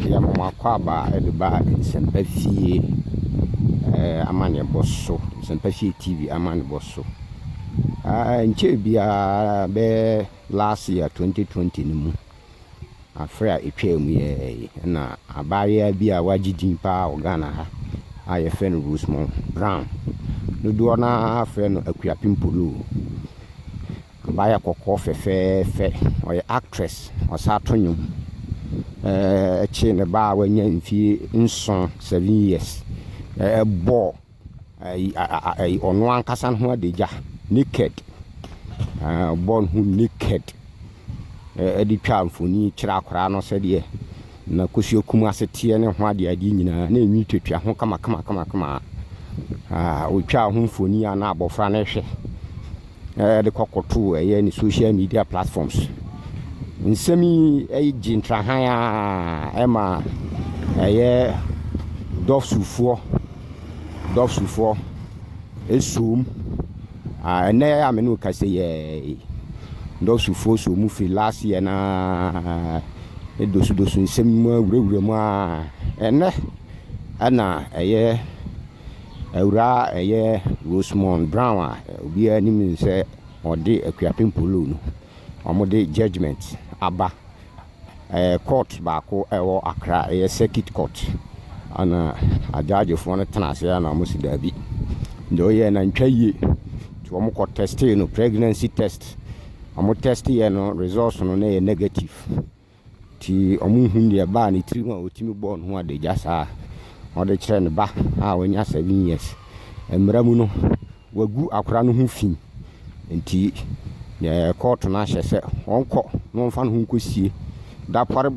Yɛma mo akwaaba de ba Nsɛmpa Fie amanneɛbɔ so, Nsɛmpa Fie TV amanneɛbɔ so. Nkyɛɛ biara bɛyɛ last year 2020 no mu, afe a ɛtwaa mu yi na abaayewa bi a wagye din paa wɔ Ghana ha a yɛfrɛ no Rosemond Brown. Dodoɔ no ara frɛ no Akuapem Poloo. Abaayewa kɔkɔɔ fɛfɛɛfɛ, ɔyɛ actress, ɔsan to nnwom. Ɛkyee ne ba a wanya mfeɛ 7, 7 years, ɛbɔɔ ɔno ankasa ne ho adagya naked. Ɔbɔɔ ne ho naked ɛde twaa mfonin kyerɛ akwadaa no sɛdeɛ n'akosua kum ase teɛ ne ho adeadeɛ nyinaa na enwi tuatua ho kama. Ɔtwaa ho mfonin a na abɔfra no rehwɛ ɛde kɔkɔtoo ɛyɛ ne social media platforms. Nsɛm yi gye ntrahan a ɛma ɛyɛ DOVVSU foɔ ɛsom. Ɛnnɛ a me ne wo kasa yi, DOVVSU foɔ so mu firi last year naa dosudosu nsɛm mu awurawura mu a ɛnnɛ ɛna ɛyɛ awuraa ɛyɛ Rosemond Brown a obiara nim sɛ ɔde Akuapem Poloo no, wɔde judgement aba. Court baako ɛwɔ Accra, ɛyɛ Circuit Court, ana agyagyefoɔ no tena ase na wɔn si daabi, deɛ ɔyɛ na ntwa yie, nti wɔn kɔ testee no pregnancy test. Wɔn test yɛ no, results no na yɛ negative, nti wɔn hu deɛ baa ne tirim a ɔtumi bɔɔ ne ho adagya saa ɔde kyerɛ ne ba a wanya 7 years. Mmara mu no, wagu akwadaa no ho fi, nti court no ahyɛ sɛ ɔnkɔ na ɔmfa ne ho nkɔsie da pɔre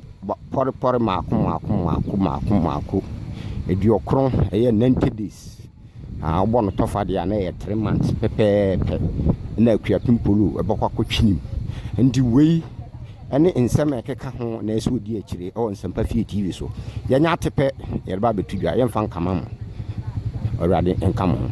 pɔre mmaako mmaako mmaako mmaako mmaako 90, ɛyɛ 90 days. A wobɔ no tɔfa deɛ a, na ɛyɛ 3 months pɛpɛɛpɛ na Akuapem Poloo ɛbɛkɔ akɔtwi nim. Nti wei ɛne nsɛm a ɛkeka ho na ɛsɛ ɔdi akyire ɛwɔ Nsɛmpa Fie TV so. Yɛnyɛ ate pɛ, yɛde ba abɛto dwa, yɛmfa nkama mo. Awurade nka mo ho.